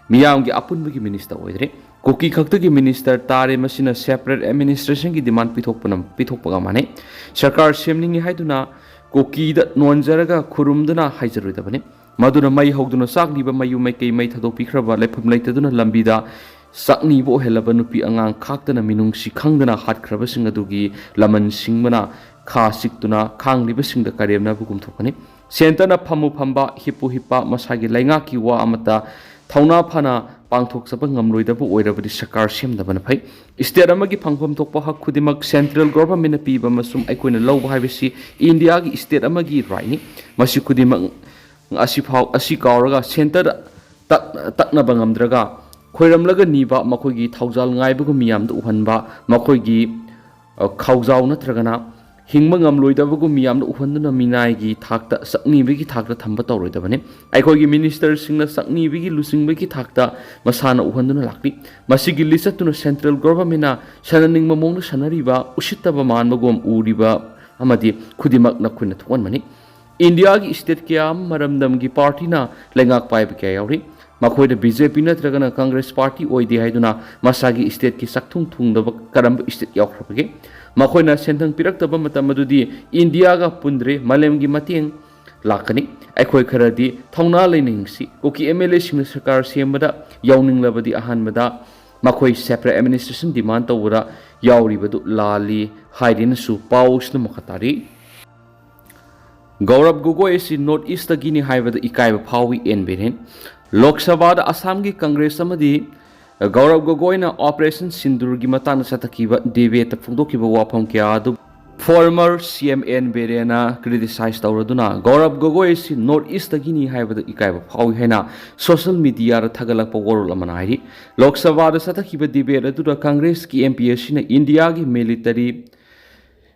ꯃꯤꯌꯥꯝꯒꯤ ꯑꯄꯨꯟꯕꯒꯤ ꯃꯤꯅꯤꯁꯇꯔ ꯑꯣꯏꯗ꯭ꯔꯦ꯫ ꯀꯨꯀꯤ ꯈꯛꯇꯒꯤ ꯃꯤꯅꯤꯁꯇꯔ ꯇꯥꯔꯦ, ꯃꯁꯤꯅ ꯁꯦꯄꯔꯦꯠ ꯑꯦꯗꯃꯤꯅꯤꯁꯇ꯭ꯔꯦꯁꯟꯒꯤ ꯗꯤꯃꯥꯟ ꯄꯤꯊꯣꯛꯄꯅ, ꯄꯤꯊꯣꯛꯄꯒ ꯃꯥꯟꯅꯩ꯫ ꯁꯔꯀꯥꯔ ꯁꯦꯝꯅꯤꯡꯏ ꯍꯥꯏꯗꯨꯅ ꯀꯨꯀꯤꯗ ꯅꯣꯟꯖꯔꯒ ꯈꯨꯔꯨꯝꯗꯨꯅ ꯍꯥꯏꯖꯔꯣꯏꯗꯕꯅꯤ꯫ ꯃꯗꯨꯅ ꯃꯩ ꯍꯧꯗꯨꯅ ꯆꯥꯛꯂꯤꯕ ꯃꯌꯨꯝ ꯃꯩꯀꯩ ꯃꯩ ꯊꯥꯗꯣꯛꯄꯤꯈ꯭ꯔꯕ ꯂꯩꯐꯝ ꯂꯩꯇꯗꯨꯅ ꯂꯝꯕꯤꯗ ꯆꯥꯛꯅꯤꯕ ꯑꯣꯏꯍꯜꯂꯕ ꯅꯨꯄꯤ ꯑꯉꯥꯡ ꯈꯥꯛꯇꯅ ꯃꯤꯅꯨꯡꯁꯤ ꯈꯪꯗꯅ ꯍꯥꯠꯈ꯭ꯔꯕꯁꯤꯡ ꯑꯗꯨꯒꯤ ꯂꯃꯟ ꯁꯤꯡꯕꯅ ꯈꯥ ꯆꯤꯛꯇꯨꯅ ꯈꯥꯡꯂꯤꯕꯁꯤꯡꯗ ꯀꯔꯦꯝꯅꯕꯒꯨꯝ ꯊꯣꯛꯀꯅꯤ꯫ ꯁꯦꯟꯇꯔꯅ ꯐꯝꯃꯨ ꯐꯝꯕ, ꯍꯤꯞꯄꯨ ꯍꯤꯞꯄ, ꯃꯁꯥꯒꯤ ꯂꯩꯉꯥꯛꯀꯤ ꯋꯥ ꯑꯃꯠꯇ ꯊꯧꯅꯥ ꯐꯅ ꯄꯥꯡꯊꯣꯛꯆꯕ ꯉꯝꯂꯣꯏꯗꯕ ꯑꯣꯏꯔꯕꯗꯤ ꯁꯔꯀꯥꯔ ꯁꯦꯝꯗꯕꯅ ꯐꯩ꯫ ꯁ꯭ꯇꯦꯠ ꯑꯃꯒꯤ ꯐꯪꯐꯝ ꯊꯣꯛꯄ ꯍꯛ ꯈꯨꯗꯤꯡꯃꯛ ꯁꯦꯟꯇ꯭ꯔꯦꯜ ꯒꯣꯚꯔꯟꯃꯦꯟꯠꯅ ꯄꯤꯕ ꯑꯃꯁꯨꯡ ꯑꯩꯈꯣꯏꯅ ꯂꯧꯕ ꯍꯥꯏꯕꯁꯤ ꯏꯟꯗꯤꯌꯥꯒꯤ ꯁ꯭ꯇꯦꯠ ꯑꯃꯒꯤ ꯔꯥꯏꯠꯅꯤ꯫ ꯃꯁꯤ ꯈꯨꯗꯤꯡꯃꯛ ꯑꯁꯤꯐꯥꯎ, ꯑꯁꯤ ꯀꯥꯎꯔꯒ ꯁꯦꯟꯇꯔꯗ ꯇꯛ-, ꯇꯛꯅꯕ ꯉꯝꯗ꯭ꯔꯒ ꯈꯣꯏꯔꯝꯂꯒ ꯅꯤꯕ, ꯃꯈꯣꯏꯒꯤ ꯊꯧꯖꯥꯜ ꯉꯥꯏꯕꯒꯨꯝ ꯃꯤꯌꯥꯝꯗ ꯎꯍꯟꯕ, ꯃꯈꯣꯏꯒꯤ, ꯑ, ꯈꯥꯎꯖꯥꯎ ꯅꯠꯇ꯭ꯔꯒꯅ ꯍꯤꯡꯕ ꯉꯝꯂꯣꯏꯗꯕꯒꯨꯝ ꯃꯤꯌꯥꯝꯅ ꯎꯍꯟꯗꯨꯅ ꯃꯤꯅꯥꯏꯒꯤ ꯊꯥꯛꯇ, ꯁꯛꯅꯤꯕꯒꯤ ꯊꯥꯛꯇ ꯊꯝꯕ ꯇꯧꯔꯣꯏꯗꯕꯅꯤ꯫ ꯑꯩꯈꯣꯏꯒꯤ ꯃꯤꯅꯤꯁꯇꯔꯁꯤꯡꯅ ꯁꯛꯅꯤꯕꯒꯤ, ꯂꯨꯆꯤꯡꯕꯒꯤ ꯊꯥꯛꯇ ꯃꯁꯥꯅ ꯎꯍꯟꯗꯨꯅ ꯂꯥꯛꯂꯤ꯫ ꯃꯁꯤꯒꯤ ꯂꯤꯁ ꯑꯗꯨꯅ ꯁꯦꯟꯇ꯭ꯔꯦꯜ ꯒꯣꯚꯔꯟꯃꯦꯟꯠꯅ ꯁꯥꯟꯅꯅꯤꯡꯕ ꯃꯑꯣꯡꯗ ꯁꯥꯟꯅꯔꯤꯕ, ꯎꯁꯤꯠꯇꯕ ꯃꯥꯟꯕꯒꯨꯝ ꯎꯔꯤꯕ ꯑꯃꯗꯤ ꯈꯨꯗꯤꯡꯃꯛ ꯅꯈꯣꯏꯅ ꯊꯣꯛꯍꯟꯕꯅꯤ꯫ ꯏꯟꯗꯤꯌꯥꯒꯤ ꯁ꯭ꯇꯦꯠ ꯀꯌꯥ ꯑꯃ ꯃꯔꯝꯗꯝꯒꯤ ꯄꯥꯔꯇꯤꯅ ꯂꯩꯉꯥꯛ ꯄꯥꯏꯕ ꯀꯌꯥ ꯌꯥꯎꯔꯤ꯫ ꯃꯈꯣꯏꯗ ꯕꯤ ꯖꯦ ꯄꯤ ꯅꯠꯇ꯭ꯔꯒꯅ ꯀꯪꯒ꯭ꯔꯦꯁ ꯄꯥꯔꯇꯤ ꯑꯣꯏꯗꯦ ꯍꯥꯏꯗꯨꯅ ꯃꯁꯥꯒꯤ ꯁ꯭ꯇꯦꯠꯀꯤ ꯆꯥꯛꯊꯨꯡ ꯊꯨꯡꯗꯕ ꯀꯔꯝꯕ ꯁ꯭ꯇꯦꯠ ꯌꯥꯎꯈ꯭ꯔꯕꯒꯦ? ꯃꯈꯣꯏꯅ ꯁꯦꯟꯊꯪ ꯄꯤꯔꯛꯇꯕ ꯃꯇꯝ ꯑꯗꯨꯗꯤ ꯏꯟꯗꯤꯌꯥꯒ ꯄꯨꯟꯗ꯭ꯔꯦ, ꯃꯥꯂꯦꯝꯒꯤ ꯃꯇꯦꯡ ꯂꯥꯛꯀꯅꯤ꯫ ꯑꯩꯈꯣꯏ ꯈꯔꯗꯤ ꯊꯧꯅꯥ ꯂꯩꯅ ꯍꯤꯡꯁꯤ꯫ ꯀꯨꯀꯤ ꯑꯦꯝ ꯑꯦꯜ ꯑꯦꯁꯤꯡꯅ ꯁꯔꯀꯥꯔ ꯁꯦꯝꯕꯗ ꯌꯥꯎꯅꯤꯡꯂꯕꯗꯤ ꯑꯍꯥꯟꯕꯗ ꯃꯈꯣꯏ ꯁꯦꯄꯔꯦꯠ ꯑꯦꯗꯃꯤꯅꯤꯁꯇ꯭ꯔꯦꯁꯟ ꯗꯤꯃꯥꯟ ꯇꯧꯕꯗ ꯌꯥꯎꯔꯤꯕꯗꯨ ꯂꯥꯜꯂꯤ ꯍꯥꯏꯗꯨꯅꯁꯨ ꯄꯥꯎꯁꯤꯅ ꯃꯈꯥ ꯇꯥꯔꯤ꯫ ꯒꯧꯔꯕ ꯒꯣꯒꯣꯏ ꯑꯁꯤ ꯅꯣꯔꯠ ꯏꯁꯇꯒꯤꯅꯤ ꯍꯥꯏꯕꯗ ꯏꯀꯥꯏꯕ ꯐꯥꯎꯏ, ꯑꯦꯟ ꯕꯤꯔꯦꯟ꯫ ꯂꯣꯛ ꯁꯚꯥꯗ ꯑꯁꯥꯝꯒꯤ ꯀꯪꯒ꯭ꯔꯦꯁ ꯑꯃꯗꯤ ꯒꯧꯔꯕ ꯒꯣꯒꯣꯏꯅ ꯑꯣꯄꯔꯦꯁꯟ ꯁꯤꯟꯗꯨꯔꯒꯤ ꯃꯇꯥꯡꯗ ꯆꯠꯊꯈꯤꯕ ꯗꯤꯕꯦꯠꯇ ꯐꯣꯡꯗꯣꯛꯈꯤꯕ ꯋꯥꯐꯝ ꯀꯌꯥ ꯑꯗꯨ ꯐꯣꯔꯃꯔ ꯁꯤ ꯑꯦꯝ ꯑꯦꯟ ꯕꯤꯔꯦꯟꯅ ꯀ꯭ꯔꯤꯇꯤꯁꯥꯏꯖ ꯇꯧꯔꯗꯨꯅ ꯒꯧꯔꯕ ꯒꯣꯒꯣꯏ ꯑꯁꯤ ꯅꯣꯔꯠ ꯏꯁꯇꯒꯤꯅꯤ ꯍꯥꯏꯕꯗ ꯏꯀꯥꯏꯕ ꯐꯥꯎꯏ ꯍꯥꯏꯅ ꯁꯣꯁꯤꯌꯦꯜ ꯃꯤꯗꯤꯌꯥꯗ ꯊꯥꯒꯠꯂꯛꯄ ꯋꯥꯔꯣꯜ ꯑꯃꯅ ꯍꯥꯏꯔꯤ꯫ ꯂꯣꯛ ꯁꯚꯥꯗ ꯆꯠꯊꯈꯤꯕ ꯗꯤꯕꯦꯠ ꯑꯗꯨꯗ ꯀꯪꯒ꯭ꯔꯦꯁꯀꯤ ꯑꯦꯝ ꯄꯤ ꯑꯁꯤꯅ ꯏꯟꯗꯤꯌꯥꯒꯤ ꯃꯤꯂꯤꯇꯔꯤ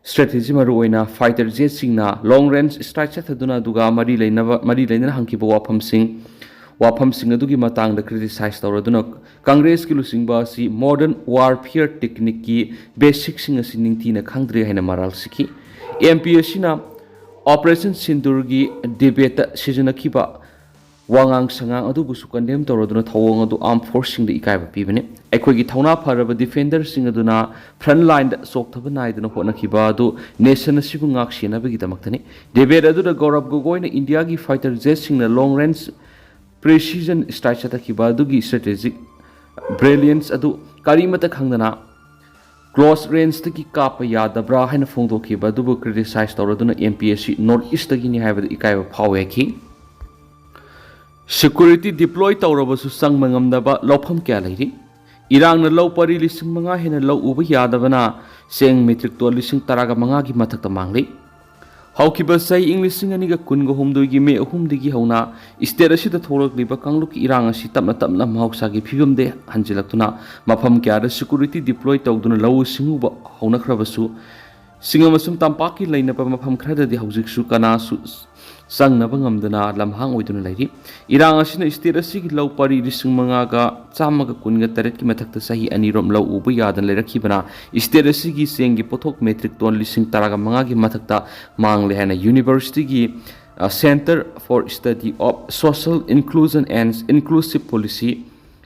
ꯁ꯭ꯇ꯭ꯔꯦꯇꯦꯖꯤ, ꯃꯔꯨꯑꯣꯏꯅ ꯐꯥꯏꯇꯔ ꯖꯦꯠꯁꯤꯡꯅ ꯂꯣꯡ ꯔꯦꯟꯖ ꯁ꯭ꯇ꯭ꯔꯥꯏꯛ ꯆꯠꯊꯗꯨꯅ ꯑꯗꯨꯒ ꯃꯔꯤ ꯂꯩꯅꯕ, ꯃꯔꯤ ꯂꯩꯅꯅ ꯍꯪꯈꯤꯕ ꯋꯥꯐꯝꯁꯤꯡ, ꯋꯥꯐꯝꯁꯤꯡ ꯑꯗꯨꯒꯤ ꯃꯇꯥꯡꯗ ꯀ꯭ꯔꯤꯇꯤꯁꯥꯏꯖ ꯇꯧꯔꯗꯨꯅ ꯀꯪꯒ꯭ꯔꯦꯁꯀꯤ ꯂꯨꯆꯤꯡꯕ ꯑꯁꯤ ꯃꯣꯗꯔꯟ ꯋꯥꯔꯐꯤꯌꯔ ꯇꯦꯛꯅꯤꯛꯀꯤ ꯕꯦꯁꯤꯛꯁꯤꯡ ꯑꯁꯤ ꯅꯤꯡꯊꯤꯅ ꯈꯪꯗ꯭ꯔꯦ ꯍꯥꯏꯅ ꯃꯔꯥꯜ ꯁꯤꯈꯤ꯫ ꯑꯦꯝ ꯄꯤ ꯑꯁꯤꯅ ꯑꯣꯄꯔꯦꯁꯟ ꯁꯤꯟꯗꯨꯔꯒꯤ ꯗꯤꯕꯦꯠꯇ ꯁꯤꯖꯤꯟꯅꯈꯤꯕ ꯋꯥꯉꯥꯡ ꯁꯉꯥꯡ ꯑꯗꯨꯕꯨꯁꯨ ꯀꯟꯗꯦꯝ ꯇꯧꯔꯗꯨꯅ ꯊꯧꯑꯣꯡ ꯑꯗꯨ ꯑꯥꯔꯝ ꯐꯣꯔꯁꯁꯤꯡꯗ ꯏꯀꯥꯏꯕ ꯄꯤꯕꯅꯤ꯫ ꯑꯩꯈꯣꯏꯒꯤ ꯊꯧꯅꯥ ꯐꯔꯕ ꯗꯤꯐꯦꯟꯗꯔꯁꯤꯡ ꯑꯗꯨꯅ ꯐ꯭ꯔꯟꯠ ꯂꯥꯏꯟꯗ ꯆꯣꯛꯊꯕ ꯅꯥꯏꯗꯅ ꯍꯣꯠꯅꯈꯤꯕ ꯑꯗꯨ ꯅꯦꯁꯟ ꯑꯁꯤꯕꯨ ꯉꯥꯛ ꯁꯦꯟꯅꯕꯒꯤꯗꯃꯛꯇꯅꯤ꯫ ꯗꯤꯕꯦꯠ ꯑꯗꯨꯗ ꯒꯧꯔꯕ ꯒꯣꯒꯣꯏꯅ ꯏꯟꯗꯤꯌꯥꯒꯤ ꯐꯥꯏꯇꯔ ꯖꯦꯠꯁꯤꯡꯅ ꯂꯣꯡ ꯔꯦꯟꯖ ꯄ꯭ꯔꯤꯁꯤꯖꯟ ꯁ꯭ꯇ꯭ꯔꯥꯏꯛ ꯆꯠꯊꯈꯤꯕ ꯑꯗꯨꯒꯤ ꯁ꯭ꯇ꯭ꯔꯦꯇꯦꯖꯤꯛ ꯕ꯭ꯔꯤꯂꯤꯌꯟꯁ ꯑꯗꯨ ꯀꯔꯤꯃꯠꯇ ꯈꯪꯗꯅ ꯀ꯭ꯂꯣꯖ ꯔꯦꯟꯖꯇꯒꯤ ꯀꯥꯞꯄ ꯌꯥꯗꯕ꯭ꯔꯥ ꯍꯥꯏꯅ ꯐꯣꯡꯗꯣꯛꯈꯤꯕ ꯑꯗꯨꯕꯨ ꯀ꯭ꯔꯤꯇꯤꯁꯥꯏꯖ ꯇꯧꯔꯗꯨꯅ M P S C north ꯏꯁꯇꯒꯤꯅꯤ ꯍꯥꯏꯕꯗ ꯏꯀꯥꯏꯕ ꯐꯥꯎꯋꯦ ꯍꯥꯏꯈꯤ꯫ ꯁꯦꯀ꯭ꯌꯨꯔꯤꯇꯤ ꯗꯤꯄ꯭ꯂꯣꯏ ꯇꯧꯔꯕꯁꯨ ꯆꯪꯕ ꯉꯝꯗꯕ ꯂꯧꯐꯝ ꯀꯌꯥ ꯂꯩꯔꯤ꯫ ꯏꯔꯥꯡꯅ ꯂꯧ ꯄꯔꯤ ꯂꯤꯁꯤꯡ ꯃꯉꯥ ꯍꯦꯟꯅ ꯂꯧ ꯎꯕ ꯌꯥꯗꯕꯅ ꯆꯦꯡ ꯃꯦꯇ꯭ꯔꯤꯛ ꯇꯣꯟ ꯂꯤꯁꯤꯡ ꯇꯔꯥꯒ ꯃꯉꯥꯒꯤ ꯃꯊꯛꯇ ꯃꯥꯡꯂꯤ꯫ ꯍꯧꯈꯤꯕ ꯆꯍꯤ ꯏꯪ ꯂꯤꯁꯤꯡ ꯑꯅꯤꯒ ꯀꯨꯟꯒ ꯍꯨꯝꯗꯣꯏꯒꯤ ꯃꯦ ꯑꯍꯨꯝꯗꯒꯤ ꯍꯧꯅ ꯁ꯭ꯇꯦꯠ ꯑꯁꯤꯗ ꯊꯣꯛꯂꯛꯂꯤꯕ ꯀꯥꯡꯂꯨꯞꯀꯤ ꯏꯔꯥꯡ ꯑꯁꯤ ꯇꯞꯅ ꯇꯞꯅ ꯃꯍꯧꯁꯥꯒꯤ ꯐꯤꯕꯝꯗ ꯍꯟꯖꯤꯜꯂꯛꯇꯨꯅ ꯃꯐꯝ ꯀꯌꯥꯗ ꯁꯦꯀ꯭ꯌꯨꯔꯤꯇꯤ ꯗꯤꯄ꯭ꯂꯣꯏ ꯇꯧꯗꯨꯅ ꯂꯧꯎ ꯁꯤꯡꯎꯕ ꯍꯧꯅꯈ꯭ꯔꯕꯁꯨ, ꯆꯤꯡ ꯑꯃꯁꯨꯡ ꯇꯝꯄꯥꯛꯀꯤ ꯂꯩꯅꯕ ꯃꯐꯝ ꯈꯔꯗꯗꯤ ꯍꯧꯖꯤꯛꯁꯨ ꯀꯅꯥꯁꯨ ꯆꯪꯅꯕ ꯉꯝꯗꯅ ꯂꯝꯍꯥꯡ ꯑꯣꯏꯗꯨꯅ ꯂꯩꯔꯤ꯫ ꯏꯔꯥꯡ ꯑꯁꯤꯅ ꯁ꯭ꯇꯦꯠ ꯑꯁꯤꯒꯤ ꯂꯧ ꯄꯔꯤ ꯂꯤꯁꯤꯡ ꯃꯉꯥꯒ ꯆꯥꯝꯃꯒ ꯀꯨꯟꯒ ꯇꯔꯦꯠꯀꯤ ꯃꯊꯛꯇ ꯆꯍꯤ ꯑꯅꯤꯔꯣꯝ ꯂꯧ ꯎꯕ ꯌꯥꯗꯅ ꯂꯩꯔꯛꯈꯤꯕꯅ ꯁ꯭ꯇꯦꯠ ꯑꯁꯤꯒꯤ ꯆꯦꯡꯒꯤ ꯄꯣꯠꯊꯣꯛ ꯃꯦꯇ꯭ꯔꯤꯛ ꯇꯣꯟ ꯂꯤꯁꯤꯡ ꯇꯔꯥꯒ ꯃꯉꯥꯒꯤ ꯃꯊꯛꯇ ꯃꯥꯡꯂꯦ ꯍꯥꯏꯅ ꯌꯨꯅꯤꯚꯔꯁꯤꯇꯤꯒꯤ, ꯑ, Centre for Study of Social Inclusion and Inclusive Policy,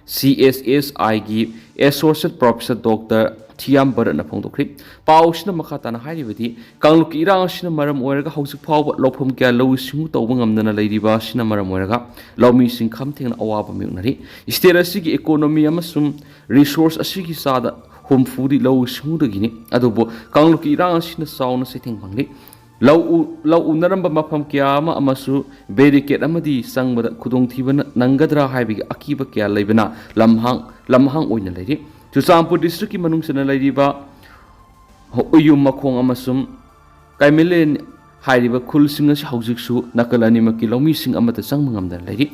C S ꯑꯦꯁ ꯑꯥꯏꯒꯤ ꯑꯦꯁꯣꯁꯤꯌꯦꯠ ꯄ꯭ꯔꯣꯐꯦꯁꯔ ꯗꯣꯛꯇꯔ ꯊꯤꯌꯥꯝ ꯚꯔꯠꯅ ꯐꯣꯡꯗꯣꯛꯈ꯭ꯔꯤ꯫ ꯄꯥꯎꯁꯤꯅ ꯃꯈꯥ ꯇꯥꯅ ꯍꯥꯏꯔꯤꯕꯗꯤ, ꯀꯥꯡꯂꯨꯞꯀꯤ ꯏꯔꯥꯡ ꯑꯁꯤꯅ ꯃꯔꯝ ꯑꯣꯏꯔꯒ ꯍꯧꯖꯤꯛ ꯐꯥꯎꯕ ꯂꯧꯐꯝ ꯀꯌꯥ ꯂꯧꯎ ꯁꯤꯡꯎ ꯇꯧꯕ ꯉꯝꯗꯅ ꯂꯩꯔꯤꯕ ꯑꯁꯤꯅ ꯃꯔꯝ ꯑꯣꯏꯔꯒ ꯂꯧꯃꯤꯁꯤꯡ ꯈꯝ ꯊꯦꯡꯅ ꯑꯋꯥꯕ ꯃꯥꯌꯣꯛꯅꯔꯤ꯫ ꯁ꯭ꯇꯦꯠ ꯑꯁꯤꯒꯤ ꯏꯀꯣꯅꯣꯃꯤ ꯑꯃꯁꯨꯡ ꯔꯤꯁꯣꯔꯁ ꯑꯁꯤꯒꯤ ꯆꯥꯗ ꯍꯨꯝꯐꯨꯗꯤ ꯂꯧꯎ ꯁꯤꯡꯎꯗꯒꯤꯅꯤ꯫ ꯑꯗꯨꯕꯨ ꯀꯥꯡꯂꯨꯞꯀꯤ ꯏꯔꯥꯡ ꯑꯁꯤꯅ ꯆꯥꯎꯅ ꯆꯩꯊꯦꯡ ꯐꯪꯂꯤ꯫ ꯂꯧ ꯎ-, ꯂꯧ ꯎꯅꯔꯝꯕ ꯃꯐꯝ ꯀꯌꯥ ꯑꯃ ꯑꯃꯁꯨ ꯕꯦꯔꯤꯀꯦꯠ ꯑꯃꯗꯤ ꯆꯪꯕꯗ ꯈꯨꯗꯣꯡꯊꯤꯕ ꯅ-, ꯅꯪꯒꯗ꯭ꯔꯥ ꯍꯥꯏꯕꯒꯤ ꯑꯀꯤꯕ ꯀꯌꯥ ꯂꯩꯕꯅ ꯂꯝꯍꯥꯡ, ꯂꯝꯍꯥꯡ ꯑꯣꯏꯅ ꯂꯩꯔꯤ꯫ ꯆꯨꯔꯆꯥꯟꯄꯨꯔ ꯗꯤꯁꯇ꯭ꯔꯤꯛꯀꯤ ꯃꯅꯨꯡ ꯆꯟꯅ ꯂꯩꯔꯤꯕ ꯎꯌꯨꯝ ꯃꯈꯣꯡ ꯑꯃꯁꯨꯡ ꯀꯥꯏꯃꯤꯂꯦꯟ ꯍꯥꯏꯔꯤꯕ ꯈꯨꯜꯁꯤꯡ ꯑꯁꯤ ꯍꯧꯖꯤꯛꯁꯨ ꯅꯥꯀꯜ ꯑꯅꯤꯃꯛꯀꯤ ꯂꯧꯃꯤꯁꯤꯡ ꯑꯃꯠꯇ ꯆꯪꯕ ꯉꯝꯗꯅ ꯂꯩꯔꯤ꯫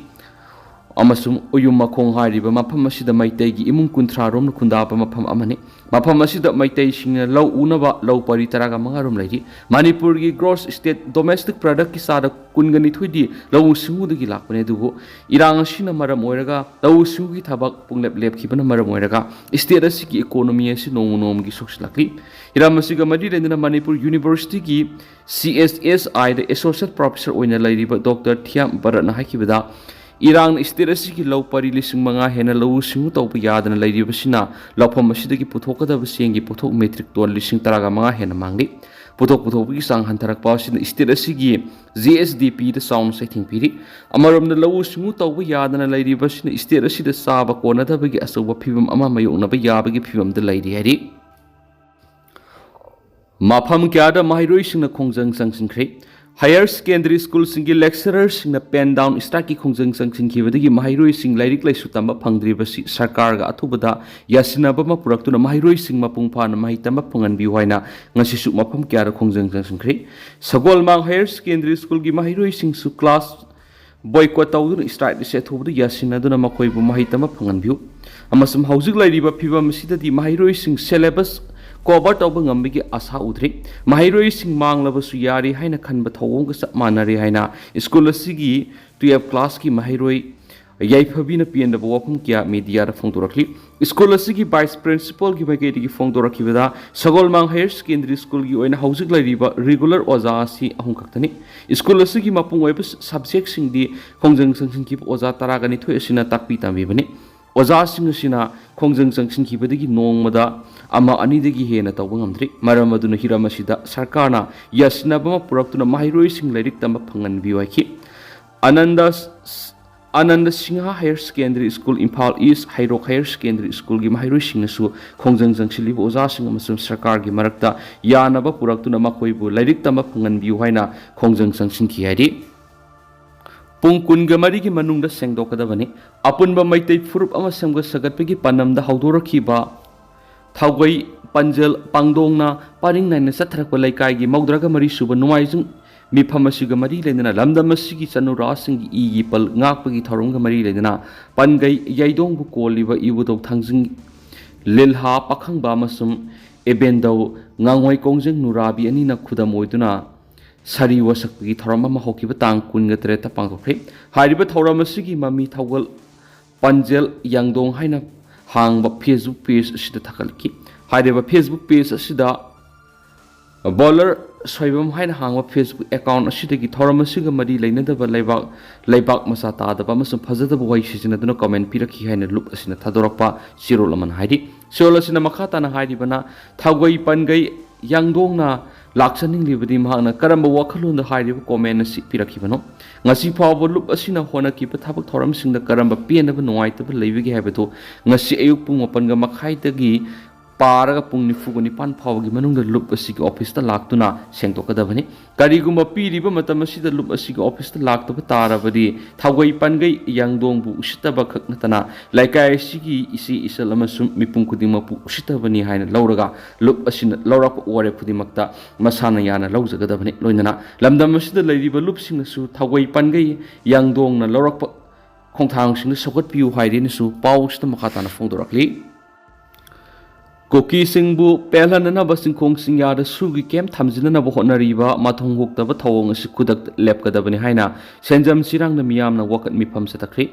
ꯑꯃꯁꯨꯡ ꯎꯌꯨꯝ ꯃꯈꯣꯡ ꯍꯥꯏꯔꯤꯕ ꯃꯐꯝ ꯑꯁꯤꯗ ꯃꯩꯇꯩꯒꯤ ꯏꯃꯨꯡ ꯀꯨꯟꯊ꯭ꯔꯥ ꯔꯣꯝꯅ ꯈꯨꯟꯗꯥꯕ ꯃꯐꯝ ꯑꯃꯅꯤ꯫ ꯃꯐꯝ ꯑꯁꯤꯗ ꯃꯩꯇꯩꯁꯤꯡꯅ ꯂꯧ ꯎꯅꯕ ꯂꯧ ꯄꯔꯤ ꯇꯔꯥꯒ ꯃꯉꯥ ꯔꯣꯝ ꯂꯩꯔꯤ꯫ ꯃꯅꯤꯄꯨꯔꯒꯤ ꯒ꯭ꯔꯣꯁ ꯁ꯭ꯇꯦꯠ ꯗꯣꯃꯦꯁꯇꯤꯛ ꯄ꯭ꯔꯗꯛꯀꯤ ꯆꯥꯗ ꯀꯨꯟꯒ ꯅꯤꯊꯣꯏꯗꯤ ꯂꯧꯎ ꯁꯤꯡꯎꯗꯒꯤ ꯂꯥꯛꯄꯅꯤ꯫ ꯑꯗꯨꯕꯨ ꯏꯔꯥꯡ ꯑꯁꯤꯅ ꯃꯔꯝ ꯑꯣꯏꯔꯒ ꯂꯧꯎ ꯁꯤꯡꯎꯒꯤ ꯊꯕꯛ ꯄꯨꯡꯂꯦꯞ ꯂꯦꯞꯈꯤꯕꯅ ꯃꯔꯝ ꯑꯣꯏꯔꯒ ꯁ꯭ꯇꯦꯠ ꯑꯁꯤꯒꯤ ꯏꯀꯣꯅꯣꯃꯤ ꯑꯁꯤ ꯅꯣꯡꯃ ꯅꯣꯡꯃꯒꯤ ꯁꯣꯛꯆꯤꯜꯂꯛꯂꯤ꯫ ꯍꯤꯔꯝ ꯑꯁꯤꯒ ꯃꯔꯤ ꯂꯩꯅꯅ ꯃꯅꯤꯄꯨꯔ ꯌꯨꯅꯤꯚꯔꯁꯤꯇꯤꯒꯤ ꯁꯤ ꯑꯦꯁ ꯑꯦꯁ ꯑꯥꯏꯗ ꯑꯦꯁꯣꯁꯤꯌꯦꯠ ꯄ꯭ꯔꯣꯐꯦꯁꯔ ꯑꯣꯏꯅ ꯂꯩꯔꯤꯕ ꯗꯣꯛꯇꯔ ꯊꯤꯌꯥꯝ ꯚꯔꯠꯅ ꯍꯥꯏꯈꯤꯕꯗ, ꯏꯔꯥꯡꯅ ꯁ꯭ꯇꯦꯠ ꯑꯁꯤꯒꯤ ꯂꯧ ꯄꯔꯤ ꯂꯤꯁꯤꯡ ꯃꯉꯥ ꯍꯦꯟꯅ ꯂꯧꯎ ꯁꯤꯡꯎ ꯇꯧꯕ ꯌꯥꯗꯅ ꯂꯩꯔꯤꯕꯁꯤꯅ ꯂꯧꯐꯝ ꯑꯁꯤꯗꯒꯤ ꯄꯨꯊꯣꯛꯀꯗꯕ ꯆꯦꯡꯒꯤ ꯄꯣꯠꯊꯣꯛ ꯃꯦꯇ꯭ꯔꯤꯛ ꯇꯣꯟ ꯂꯤꯁꯤꯡ ꯇꯔꯥꯒ ꯃꯉꯥ ꯍꯦꯟꯅ ꯃꯥꯡꯂꯤ꯫ ꯄꯨꯊꯣꯛ ꯄꯨꯊꯣꯛꯄꯒꯤ ꯆꯥꯡ ꯍꯟꯊꯔꯛꯄ ꯑꯁꯤꯅ ꯁ꯭ꯇꯦꯠ ꯑꯁꯤꯒꯤ ꯖꯤ ꯑꯦꯁ ꯗꯤ ꯄꯤꯗ ꯆꯥꯎꯅ ꯆꯩꯊꯦꯡ ꯄꯤꯔꯤ꯫ ꯑꯃꯔꯣꯝꯗ ꯂꯧꯎ ꯁꯤꯡꯎ ꯇꯧꯕ ꯌꯥꯗꯅ ꯂꯩꯔꯤꯕꯁꯤꯅ ꯁ꯭ꯇꯦꯠ ꯑꯁꯤꯗ ꯆꯥꯕ ꯀꯣꯟꯅꯗꯕꯒꯤ ꯑꯆꯧꯕ ꯐꯤꯕꯝ ꯑꯃ ꯃꯥꯌꯣꯛꯅꯕ ꯌꯥꯕꯒꯤ ꯐꯤꯕꯝꯗ ꯂꯩꯔꯤ ꯍꯥꯏꯔꯤ꯫ ꯃꯐꯝ ꯀꯌꯥꯗ ꯃꯍꯩꯔꯣꯏꯁꯤꯡꯅ ꯈꯣꯡꯖꯪ ꯆꯪꯁꯤꯟꯈ꯭ꯔꯦ꯫ Higher secondary schoolꯁꯤꯡꯒꯤ lecturerꯁꯤꯡꯅ pen down strikeꯀꯤ ꯈꯣꯡꯖꯪ ꯆꯪꯁꯤꯟꯈꯤꯕꯗꯒꯤ ꯃꯍꯩꯔꯣꯏꯁꯤꯡ ꯂꯥꯏꯔꯤꯛ ꯂꯥꯏꯁꯨ ꯇꯝꯕ ꯐꯪꯗ꯭ꯔꯤꯕꯁꯤ ꯁꯔꯀꯥꯔꯒ ꯑꯊꯨꯕꯗ ꯌꯥꯁꯤꯟꯅꯕ ꯑꯃ ꯄꯨꯔꯛꯇꯨꯅ ꯃꯍꯩꯔꯣꯏꯁꯤꯡ ꯃꯄꯨꯡ ꯐꯥꯅ ꯃꯍꯩ ꯇꯝꯕ ꯐꯪꯍꯟꯕꯤꯌꯨ ꯍꯥꯏꯅ ꯉꯁꯤꯁꯨ ꯃꯐꯝ ꯀꯌꯥꯗ ꯈꯣꯡꯖꯪ ꯆꯪꯁꯤꯟꯈ꯭ꯔꯦ꯫ ꯁꯒꯣꯜꯃꯥꯡ Higher Secondary Schoolꯒꯤ ꯃꯍꯩꯔꯣꯏꯁꯤꯡꯁꯨ class boycott ꯇꯧꯗꯨꯅ strike ꯁꯦ ꯑꯊꯨꯕꯗ ꯌꯥꯁꯤꯟꯅꯗꯨꯅ ꯃꯈꯣꯏꯕꯨ ꯃꯍꯩ ꯇꯝꯕ ꯐꯪꯍꯟꯕꯤꯌꯨ꯫ ꯑꯃꯁꯨꯡ ꯍꯧꯖꯤꯛ ꯂꯩꯔꯤꯕ ꯐꯤꯕꯝ ꯑꯁꯤꯗꯗꯤ ꯃꯍꯩꯔꯣꯏꯁꯤꯡ syllabus cover ꯇꯧꯕ ꯉꯝꯕꯒꯤ ꯑꯥꯁꯥ ꯎꯗ꯭ꯔꯤ꯫ ꯃꯍꯩꯔꯣꯏꯁꯤꯡ ꯃꯥꯡꯂꯕꯁꯨ ꯌꯥꯔꯦ ꯍꯥꯏꯅ ꯈꯟꯕ ꯊꯧꯑꯣꯡꯒ ꯆꯞ ꯃꯥꯟꯅꯔꯦ ꯍꯥꯏꯅ school ꯑꯁꯤꯒꯤ twelve classꯀꯤ ꯃꯍꯩꯔꯣꯏ ꯌꯥꯏꯐꯕꯤꯅ ꯄꯦꯟꯗꯕ ꯋꯥꯐꯝ ꯀꯌꯥ mediaꯗ ꯐꯣꯡꯗꯣꯔꯛꯂꯤ꯫ School ꯑꯁꯤꯒꯤ vice principalꯒꯤ ꯃꯥꯏꯀꯩꯗꯒꯤ ꯐꯣꯡꯗꯣꯔꯛꯈꯤꯕꯗ, ꯁꯒꯣꯜꯃꯥꯡ Higher Secondary Schoolꯒꯤ ꯑꯣꯏꯅ ꯍꯧꯖꯤꯛ ꯂꯩꯔꯤꯕ regular ꯑꯣꯖꯥ ꯑꯁꯤ ꯑꯍꯨꯝ ꯈꯛꯇꯅꯤ꯫ School ꯑꯁꯤꯒꯤ ꯃꯄꯨꯡ ꯑꯣꯏꯕ subjectꯁꯤꯡꯗꯤ ꯈꯣꯡꯖꯪ ꯆꯪꯁꯤꯟꯈꯤꯕ ꯑꯣꯖꯥ ꯇꯔꯥꯒ ꯅꯤꯊꯣꯏ ꯑꯁꯤꯅ ꯇꯥꯛꯄꯤ ꯇꯝꯕꯤꯕꯅꯤ꯫ ꯑꯣꯖꯥꯁꯤꯡ ꯑꯁꯤꯅ ꯈꯣꯡꯖꯪ ꯆꯪꯁꯤꯟꯈꯤꯕꯗꯒꯤ ꯅꯣꯡꯃꯗ ꯑꯃ ꯑꯅꯤꯗꯒꯤ ꯍꯦꯟꯅ ꯇꯧꯕ ꯉꯝꯗ꯭ꯔꯤ꯫ ꯃꯔꯝ ꯑꯗꯨꯅ ꯍꯤꯔꯝ ꯑꯁꯤꯗ ꯁꯔꯀꯥꯔꯅ ꯌꯥꯁꯤꯟꯅꯕ ꯑꯃ ꯄꯨꯔꯛꯇꯨꯅ ꯃꯍꯩꯔꯣꯏꯁꯤꯡ ꯂꯥꯏꯔꯤꯛ ꯇꯝꯕ ꯐꯪꯍꯟꯕꯤꯌꯨ ꯍꯥꯏꯈꯤ꯫ Anand Anand Singh Higher Secondary School, Imphal East, ꯍꯩꯔꯣꯛ Higher Secondary Schoolꯒꯤ ꯃꯍꯩꯔꯣꯏꯁꯤꯡꯅꯁꯨ ꯈꯣꯡꯖꯪ ꯆꯪꯁꯤꯜꯂꯤꯕ ꯑꯣꯖꯥꯁꯤꯡ ꯑꯃꯁꯨꯡ ꯁꯔꯀꯥꯔꯒꯤ ꯃꯔꯛꯇ ꯌꯥꯅꯕ ꯄꯨꯔꯛꯇꯨꯅ ꯃꯈꯣꯏꯕꯨ ꯂꯥꯏꯔꯤꯛ ꯇꯝꯕ ꯐꯪꯍꯟꯕꯤꯌꯨ ꯍꯥꯏꯅ ꯈꯣꯡꯖꯪ ꯆꯪꯁꯤꯟꯈꯤ ꯍꯥꯏꯔꯤ꯫ ꯄꯨꯡ ꯀꯨꯟꯒ ꯃꯔꯤꯒꯤ ꯃꯅꯨꯡꯗ ꯁꯦꯡꯗꯣꯛꯀꯗꯕꯅꯤ꯫ ꯑꯄꯨꯟꯕ ꯃꯩꯇꯩ ꯐꯨꯔꯨꯞ ꯑꯃ ꯁꯦꯝꯒꯠ ꯁꯥꯒꯠꯄꯒꯤ ꯄꯥꯟꯗꯝꯗ ꯍꯧꯗꯣꯔꯛꯈꯤꯕ ꯊꯥꯎꯒꯩ ꯄꯟꯖꯦꯜ ꯄꯥꯡꯗꯣꯡꯅ ꯄꯔꯤꯡ ꯅꯥꯏꯅ ꯆꯠꯊꯔꯛꯄ ꯂꯩꯀꯥꯏꯒꯤ ꯃꯧꯗ꯭ꯔꯥꯒ ꯃꯔꯤ ꯁꯨꯕ ꯅꯣꯡꯃꯥꯏꯖꯤꯡ ꯃꯤꯐꯝ ꯑꯁꯤꯒ ꯃꯔꯤ ꯂꯩꯅꯅ ꯂꯝꯗꯝ ꯑꯁꯤꯒꯤ ꯆꯠꯅꯨꯔꯥꯁꯤꯡꯒꯤ ꯏꯒꯤ ꯄꯜ ꯉꯥꯛꯄꯒꯤ ꯊꯧꯔꯝꯒ ꯃꯔꯤ ꯂꯩꯅꯅ ꯄꯟꯒꯩ ꯌꯥꯏꯗꯣꯡꯕꯨ ꯀꯣꯜꯂꯤꯕ ꯏꯕꯨꯙꯧ ꯊꯥꯡꯖꯤꯡ ꯂꯤꯜꯍꯥ ꯄꯥꯈꯪꯕ ꯑꯃꯁꯨꯡ ꯏꯕꯦꯟꯗꯧ ꯉꯥꯉꯣꯏ ꯀꯣꯡꯖꯦꯡ ꯅꯨꯔꯥꯕꯤ ꯑꯅꯤꯅ ꯈꯨꯗꯝ ꯑꯣꯏꯗꯨꯅ ꯁꯥꯔꯤ ꯋꯥꯁꯛꯄꯒꯤ ꯊꯧꯔꯝ ꯑꯃ ꯍꯧꯈꯤꯕ ꯇꯥꯡ ꯀꯨꯟꯒ ꯇꯔꯦꯠꯇ ꯄꯥꯡꯊꯣꯛꯈ꯭ꯔꯦ꯫ ꯍꯥꯏꯔꯤꯕ ꯊꯧꯔꯝ ꯑꯁꯤꯒꯤ ꯃꯃꯤ ꯊꯧꯒꯜ ꯄꯟꯖꯦꯜ ꯌꯥꯡꯗꯣꯡ ꯍꯥꯏꯅ ꯍꯥꯡꯕ Facebook page ꯑꯁꯤꯗ ꯊꯥꯒꯠꯂꯛꯈꯤ꯫ ꯍꯥꯏꯔꯤꯕ Facebook page ꯑꯁꯤꯗ ꯕꯣꯂꯔ ꯁꯣꯏꯕꯝ ꯍꯥꯏꯅ ꯍꯥꯡꯕ Facebook account ꯑꯁꯤꯗꯒꯤ ꯊꯧꯔꯝ ꯑꯁꯤꯒ ꯃꯔꯤ ꯂꯩꯅꯗꯕ ꯂꯩꯕꯥꯛ, ꯂꯩꯕꯥꯛ ꯃꯆꯥ ꯇꯥꯗꯕ ꯑꯃꯁꯨꯡ ꯐꯖꯗꯕ ꯋꯥꯍꯩ ꯁꯤꯖꯤꯟꯅꯗꯨꯅ comment ꯄꯤꯔꯛꯈꯤ ꯍꯥꯏꯅ ꯂꯨꯞ ꯑꯁꯤꯅ ꯊꯥꯗꯣꯔꯛꯄ ꯆꯦꯔꯣꯜ ꯑꯃꯅ ꯍꯥꯏꯔꯤ꯫ ꯆꯦꯔꯣꯜ ꯑꯁꯤꯅ ꯃꯈꯥ ꯇꯥꯅ ꯍꯥꯏꯔꯤꯕꯅ, ꯊꯥꯎꯒꯩ ꯄꯟꯒꯩ ꯌꯥꯡꯗꯣꯡꯅ ꯂꯥꯛꯆꯅꯤꯡꯂꯤꯕꯗꯤ ꯃꯍꯥꯛꯅ ꯀꯔꯝꯕ ꯋꯥꯈꯜꯂꯣꯟꯗ ꯍꯥꯏꯔꯤꯕ comment ꯑꯁꯤ ꯄꯤꯔꯛꯈꯤꯕꯅꯣ? ꯉꯁꯤ ꯐꯥꯎꯕ ꯂꯨꯞ ꯑꯁꯤꯅ ꯍꯣꯠꯅꯈꯤꯕ ꯊꯕꯛ ꯊꯧꯔꯝꯁꯤꯡꯗ ꯀꯔꯝꯕ ꯄꯦꯟꯗꯕ ꯅꯨꯡꯉꯥꯏꯇꯕ ꯂꯩꯕꯒꯦ ꯍꯥꯏꯕꯗꯨ ꯉꯁꯤ ꯑꯌꯨꯛ ꯄꯨꯡ ꯃꯥꯄꯟꯒ ꯃꯈꯥꯏꯗꯒꯤ ꯄꯥꯔꯒ ꯄꯨꯡ ꯅꯤꯐꯨꯒ ꯅꯤꯄꯥꯟ ꯐꯥꯎꯕꯒꯤ ꯃꯅꯨꯡꯗ ꯂꯨꯞ ꯑꯁꯤꯒꯤ ꯑꯣꯐꯤꯁꯇ ꯂꯥꯛꯇꯨꯅ ꯁꯦꯡꯗꯣꯛꯀꯗꯕꯅꯤ꯫ ꯀꯔꯤꯒꯨꯝꯕ ꯄꯤꯔꯤꯕ ꯃꯇꯝ ꯑꯁꯤꯗ ꯂꯨꯞ ꯑꯁꯤꯒꯤ ꯑꯣꯐꯤꯁꯇ ꯂꯥꯛꯇꯕ ꯇꯥꯔꯕꯗꯤ ꯊꯥꯎꯒꯩ ꯄꯥꯟꯒꯩ ꯌꯥꯡꯗꯣꯡꯕꯨ ꯎꯁꯤꯠꯇꯕ ꯈꯛ ꯅꯠꯇꯅ ꯂꯩꯀꯥꯏ ꯑꯁꯤꯒꯤ ꯏꯆꯦ ꯏꯆꯜ ꯑꯃꯁꯨꯡ ꯃꯤꯄꯨꯝ ꯈꯨꯗꯤꯡꯃꯛꯄꯨ ꯎꯁꯤꯠꯇꯕꯅꯤ ꯍꯥꯏꯅ ꯂꯧꯔꯒ ꯂꯨꯞ ꯑꯁꯤꯅ ꯂꯧꯔꯛꯄ ꯋꯥꯔꯦꯞ ꯈꯨꯗꯤꯡꯃꯛꯇ ꯃꯁꯥꯅ ꯌꯥꯅ ꯂꯧꯖꯒꯗꯕꯅꯤ꯫ ꯂꯣꯏꯅꯅ ꯂꯝꯗꯝ ꯑꯁꯤꯗ ꯂꯩꯔꯤꯕ ꯂꯨꯞꯁꯤꯡꯅꯁꯨ ꯊꯥꯎꯒꯩ ꯄꯥꯟꯒꯩ ꯌꯥꯡꯗꯣꯡꯅ ꯂꯧꯔꯛꯄ ꯈꯣꯡꯊꯥꯡꯁꯤꯡꯗꯨ ꯁꯧꯒꯠꯄꯤꯌꯨ ꯍꯥꯏꯗꯨꯅꯁꯨ ꯄꯥꯎꯁꯤꯗ ꯃꯈꯥ ꯇꯥꯅ ꯐꯣꯡꯗꯣꯔꯛꯂꯤ꯫ ꯀꯨꯀꯤꯁꯤꯡꯕꯨ ꯄꯦꯜꯍꯟꯅꯅꯕ ꯆꯤꯡꯈꯣꯡ ꯆꯤꯡꯌꯥꯗ ꯁꯨꯒꯤ ꯀꯦꯝ ꯊꯝꯖꯤꯟꯅꯅꯕ ꯍꯣꯠꯅꯔꯤꯕ ꯃꯊꯣꯡ ꯍꯨꯛꯇꯕ ꯊꯧꯑꯣꯡ ꯑꯁꯤ ꯈꯨꯗꯛꯇ ꯂꯦꯞꯀꯗꯕꯅꯤ ꯍꯥꯏꯅ ꯁꯦꯟꯖꯝ ꯆꯤꯔꯥꯡꯅ ꯃꯤꯌꯥꯝꯅ ꯋꯥꯀꯠ ꯃꯤꯐꯝ ꯆꯠꯊꯈ꯭ꯔꯤ꯫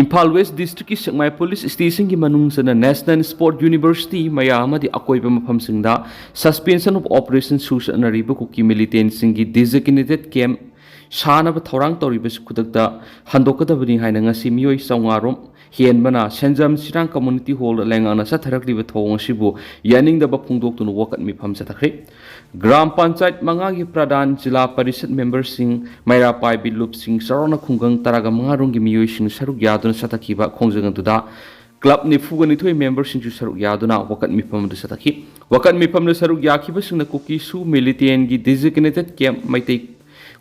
ꯏꯝꯐꯥꯜ ꯋꯦꯁ ꯗꯤꯁꯇ꯭ꯔꯤꯛꯀꯤ ꯁꯦꯛꯃꯥꯏ ꯄꯨꯂꯤꯁ ꯁ꯭ꯇꯦꯁꯟꯒꯤ ꯃꯅꯨꯡ ꯆꯟꯅ ꯅꯦꯁꯅꯦꯜ ꯁ꯭ꯄꯣꯔꯠ ꯌꯨꯅꯤꯚꯔꯁꯤꯇꯤ ꯃꯌꯥ ꯑꯃꯗꯤ ꯑꯀꯣꯏꯕ ꯃꯐꯝꯁꯤꯡꯗ ꯁꯁꯄꯦꯟꯁꯟ ꯑꯣꯐ ꯑꯣꯄꯔꯦꯁꯟ ꯁꯨ ꯆꯠꯅꯔꯤꯕ ꯀꯨꯀꯤ ꯃꯤꯂꯤꯇꯦꯟꯁꯤꯡꯒꯤ ꯗꯤꯖꯤꯒꯅꯦꯇꯦꯗ ꯀꯦꯝ ꯁꯥꯅꯕ ꯊꯧꯔꯥꯡ ꯇꯧꯔꯤꯕꯁꯤ ꯈꯨꯗꯛꯇ ꯍꯟꯗꯣꯛꯀꯗꯕꯅꯤ ꯍꯥꯏꯅ ꯉꯁꯤ ꯃꯤꯑꯣꯏ ꯆꯥꯝꯃꯉꯥ ꯔꯣꯝ ꯍꯦꯟꯕꯅ ꯁꯦꯟꯖꯝ ꯆꯤꯔꯥꯡ ꯀꯝꯃꯨꯅꯤꯇꯤ ꯍꯣꯜꯗ ꯂꯩꯉꯥꯛꯅ ꯆꯠꯊꯔꯛꯂꯤꯕ ꯊꯧꯑꯣꯡ ꯑꯁꯤꯕꯨ ꯌꯥꯅꯤꯡꯗꯕ ꯐꯣꯡꯗꯣꯛꯇꯨꯅ ꯋꯥꯀꯠ ꯃꯤꯐꯝ ꯆꯠꯊꯈ꯭ꯔꯤ꯫ ꯒ꯭ꯔꯥꯝ ꯄꯟꯆꯥꯌꯠ ꯃꯉꯥꯒꯤ ꯄ꯭ꯔꯙꯥꯟ, ꯖꯤꯂꯥ ꯄꯔꯤꯁꯠ ꯃꯦꯝꯕꯔꯁꯤꯡ, ꯃꯩꯔꯥ ꯄꯥꯏꯕꯤ ꯂꯨꯞꯁꯤꯡ, ꯆꯥꯎꯔꯥꯛꯅ ꯈꯨꯡꯒꯪ ꯇꯔꯥꯒ ꯃꯉꯥ ꯔꯣꯝꯒꯤ ꯃꯤꯑꯣꯏꯁꯤꯡꯅ ꯁꯔꯨꯛ ꯌꯥꯗꯨꯅ ꯆꯠꯊꯈꯤꯕ ꯈꯣꯡꯖꯪ ꯑꯗꯨꯗ ꯀ꯭ꯂꯕ ꯅꯤꯐꯨꯒ ꯅꯤꯊꯣꯏ ꯃꯦꯝꯕꯔꯁꯤꯡꯁꯨ ꯁꯔꯨꯛ ꯌꯥꯗꯨꯅ ꯋꯥꯀꯠ ꯃꯤꯐꯝ ꯑꯗꯨ ꯆꯠꯊꯈꯤ꯫ ꯋꯥꯀꯠ ꯃꯤꯐꯝꯗ ꯁꯔꯨꯛ ꯌꯥꯈꯤꯕꯁꯤꯡꯅ ꯀꯨꯀꯤ ꯁꯨ ꯃꯤꯂꯤꯇꯦꯟꯒꯤ ꯗꯤꯖꯤꯒꯅꯦꯇꯦꯗ ꯀꯦꯝ ꯃꯩꯇꯩ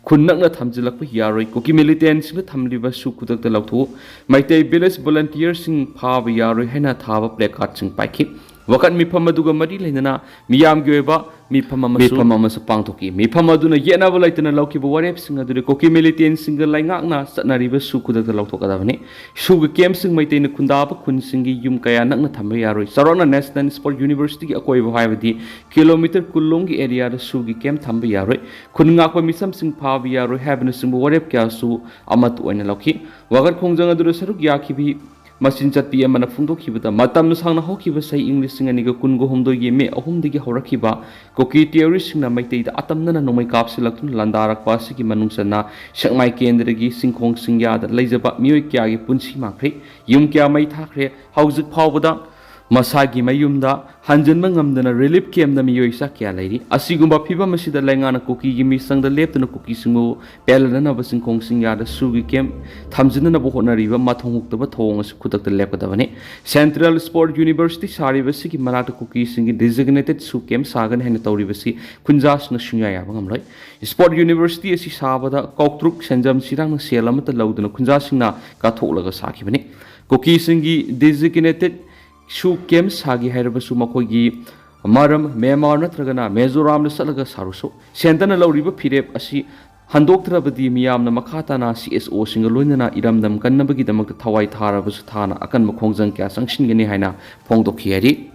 ꯈꯨꯟ ꯅꯛꯅ ꯊꯝꯖꯤꯜꯂꯛꯄ ꯌꯥꯔꯣꯏ, ꯀꯨꯀꯤ ꯃꯤꯂꯤꯇꯦꯟꯁꯤꯡꯅ ꯊꯝꯂꯤꯕ ꯁꯨ ꯈꯨꯗꯛꯇ ꯂꯧꯊꯣꯛꯎ, ꯃꯩꯇꯩ ꯚꯤꯂꯦꯖ ꯚꯣꯂꯟꯇꯤꯌꯔꯁꯤꯡ ꯐꯥꯕ ꯌꯥꯔꯣꯏ ꯍꯥꯏꯅ ꯊꯥꯕ ꯄ꯭ꯂꯦꯀꯥꯔꯗꯁꯤꯡ ꯄꯥꯏꯈꯤ꯫ ꯋꯥꯀꯠ ꯃꯤꯐꯝ ꯑꯗꯨꯒ ꯃꯔꯤ ꯂꯩꯅꯅ ꯃꯤꯌꯥꯝꯒꯤ ꯑꯣꯏꯕ ꯃꯤꯐꯝ ꯑꯃꯁꯨ, ꯃꯤꯐꯝ ꯑꯃꯁꯨ ꯄꯥꯡꯊꯣꯛꯈꯤ꯫ ꯃꯤꯐꯝ ꯑꯗꯨꯅ ꯌꯦꯠꯅꯕ ꯂꯩꯇꯅ ꯂꯧꯈꯤꯕ ꯋꯥꯔꯦꯞꯁꯤꯡ ꯑꯗꯨꯗꯤ ꯀꯨꯀꯤ ꯃꯤꯂꯤꯇꯦꯟꯁꯤꯡꯒ ꯂꯩꯉꯥꯛꯅ ꯆꯠꯅꯔꯤꯕ ꯁꯨ ꯈꯨꯗꯛꯇ ꯂꯧꯊꯣꯛꯀꯗꯕꯅꯤ꯫ ꯁꯨꯒꯤ ꯀꯦꯝꯁꯤꯡ ꯃꯩꯇꯩꯅ ꯈꯨꯟꯗꯥꯕ ꯈꯨꯟꯁꯤꯡꯒꯤ ꯌꯨꯝ ꯀꯌꯥ ꯅꯛꯅ ꯊꯝꯕ ꯌꯥꯔꯣꯏ꯫ ꯆꯥꯎꯔꯥꯛꯅ ꯅꯦꯁꯅꯦꯜ ꯁ꯭ꯄꯣꯔꯠ ꯌꯨꯅꯤꯚꯔꯁꯤꯇꯤꯒꯤ ꯑꯀꯣꯏꯕ ꯍꯥꯏꯕꯗꯤ ꯀꯤꯂꯣꯃꯤꯇꯔ ꯀꯨꯟ ꯂꯣꯝꯒꯤ ꯑꯦꯔꯤꯌꯥꯗ ꯁꯨꯒꯤ ꯀꯦꯝ ꯊꯝꯕ ꯌꯥꯔꯣꯏ꯫ ꯈꯨꯟ ꯉꯥꯛꯄ ꯃꯤꯁꯝꯁꯤꯡ ꯐꯥꯕ ꯌꯥꯔꯣꯏ ꯍꯥꯏꯕꯅꯆꯤꯡꯕ ꯋꯥꯔꯦꯞ ꯀꯌꯥꯁꯨ ꯑꯃꯠꯇ ꯑꯣꯏꯅ ꯂꯧꯈꯤ꯫ ꯋꯥꯀꯠ ꯈꯣꯡꯖꯪ ꯑꯗꯨꯗ ꯁꯔꯨꯛ ꯌꯥꯈꯤꯕꯤ ꯃꯆꯤꯟ ꯆꯠꯄꯤ ꯑꯃꯅ ꯐꯣꯡꯗꯣꯛꯈꯤꯕꯗ, ꯃꯇꯝ ꯁꯥꯡꯅ ꯍꯧꯈꯤꯕ ꯆꯍꯤ ꯏꯪ ꯂꯤꯁꯤꯡ ꯑꯅꯤꯒ ꯀꯨꯟꯒ ꯍꯨꯝꯗꯣꯏꯒꯤ ꯃꯦ ꯑꯍꯨꯝꯗꯒꯤ ꯍꯧꯔꯛꯈꯤꯕ ꯀꯨꯀꯤ ꯇꯦꯔꯣꯔꯤꯁꯁꯤꯡꯅ ꯃꯩꯇꯩꯗ ꯑꯇꯝꯅꯅ ꯅꯣꯡꯃꯩ ꯀꯥꯞꯁꯤꯜꯂꯛꯇꯨꯅ ꯂꯥꯟꯗꯥꯔꯛꯄ ꯑꯁꯤꯒꯤ ꯃꯅꯨꯡ ꯆꯟꯅ ꯁꯦꯛꯃꯥꯏ ꯀꯦꯟꯗ꯭ꯔꯒꯤ ꯆꯤꯡꯈꯣꯡ ꯆꯤꯡꯌꯥꯗ ꯂꯩꯖꯕ ꯃꯤꯑꯣꯏ ꯀꯌꯥꯒꯤ ꯄꯨꯟꯁꯤ ꯃꯥꯡꯈ꯭ꯔꯦ꯫ ꯌꯨꯝ ꯀꯌꯥ ꯃꯩ ꯊꯥꯈ꯭ꯔꯦ꯫ ꯍꯧꯖꯤꯛ ꯐꯥꯎꯕꯗ ꯃꯁꯥꯒꯤ ꯃꯌꯨꯝꯗ ꯍꯟꯖꯤꯟꯕ ꯉꯝꯗꯅ ꯔꯤꯂꯤꯐ ꯀꯦꯝꯞꯇ ꯃꯤꯑꯣꯏ ꯆꯥ ꯀꯌꯥ ꯂꯩꯔꯤ꯫ ꯑꯁꯤꯒꯨꯝꯕ ꯐꯤꯕꯝ ꯑꯁꯤꯗ ꯂꯩꯉꯥꯛꯅ ꯀꯨꯀꯤꯒꯤ ꯃꯤꯁꯪꯗ ꯂꯦꯞꯇꯨꯅ ꯀꯨꯀꯤꯁꯤꯡꯕꯨ ꯄꯦꯜꯍꯟꯅꯕ ꯆꯤꯡꯈꯣꯡ ꯆꯤꯡꯌꯥꯗ ꯁꯨꯒꯤ ꯀꯦꯝꯞ ꯊꯝꯖꯤꯟꯅꯅꯕ ꯍꯣꯠꯅꯔꯤꯕ ꯃꯊꯣꯡ ꯍꯨꯛꯇꯕ ꯊꯧꯑꯣꯡ ꯑꯁꯤ ꯈꯨꯗꯛꯇ ꯂꯦꯞꯀꯗꯕꯅꯤ꯫ ꯁꯦꯟꯇ꯭ꯔꯦꯜ ꯁ꯭ꯄꯣꯔꯠ ꯌꯨꯅꯤꯚꯔꯁꯤꯇꯤ ꯁꯥꯔꯤꯕꯁꯤꯒꯤ ꯃꯅꯥꯛꯇ ꯀꯨꯀꯤꯁꯤꯡꯒꯤ ꯗꯤꯖꯤꯒꯅꯦꯇꯦꯠ ꯁꯨ ꯀꯦꯝꯞ ꯁꯥꯒꯅꯤ ꯍꯥꯏꯅ ꯇꯧꯔꯤꯕꯁꯤ ꯈꯨꯟꯖꯥꯁꯤꯡꯅ ꯁꯨꯡꯌꯥ ꯌꯥꯕ ꯉꯝꯂꯣꯏ꯫ ꯁ꯭ꯄꯣꯔꯠ ꯌꯨꯅꯤꯚꯔꯁꯤꯇꯤ ꯑꯁꯤ ꯁꯥꯕꯗ ꯀꯥꯎꯇ꯭ꯔꯨꯛ ꯁꯦꯟꯖꯝ ꯁꯤꯔꯥꯡꯅ ꯁꯦꯜ ꯑꯃꯠꯇ ꯂꯧꯗꯅ ꯈꯨꯟꯖꯥꯁꯤꯡꯅ ꯀꯥꯊꯣꯛꯂꯒ ꯁꯥꯈꯤꯕꯅꯤ꯫ ꯀꯨꯀꯤꯁꯤꯡꯒꯤ ꯗꯤꯖꯤꯒꯅꯦꯇꯦꯠ ꯁꯨ ꯀꯦꯝꯞ ꯁꯥꯒꯦ ꯍꯥꯏꯔꯕꯁꯨ ꯃꯈꯣꯏꯒꯤ ꯃꯔꯝ ꯃ꯭ꯌꯥꯟꯃꯥꯔ ꯅꯠꯇ꯭ꯔꯒꯅ ꯃꯤꯖꯣꯔꯥꯝꯗ ꯆꯠꯂꯒ ꯁꯥꯔꯨꯁꯨ꯫ ꯁꯦꯟꯇꯔꯅ ꯂꯧꯔꯤꯕ ꯐꯤꯔꯦꯞ ꯑꯁꯤ ꯍꯟꯗꯣꯛꯇ꯭ꯔꯕꯗꯤ ꯃꯤꯌꯥꯝꯅ ꯃꯈꯥ ꯇꯥꯅ ꯁꯤ ꯑꯦꯁ ꯑꯣꯁꯤꯡꯒ ꯂꯣꯏꯅꯅ ꯏꯔꯝꯗꯝ ꯀꯟꯅꯕꯒꯤꯗꯃꯛꯇ ꯊꯋꯥꯏ ꯊꯥꯔꯕꯁꯨ ꯊꯥꯅ ꯑꯀꯟꯕ ꯈꯣꯡꯖꯪ ꯀꯌꯥ ꯆꯪꯁꯤꯟꯒꯅꯤ ꯍꯥꯏꯅ ꯐꯣꯡꯗꯣꯛꯈꯤ ꯍꯥꯏꯔꯤ꯫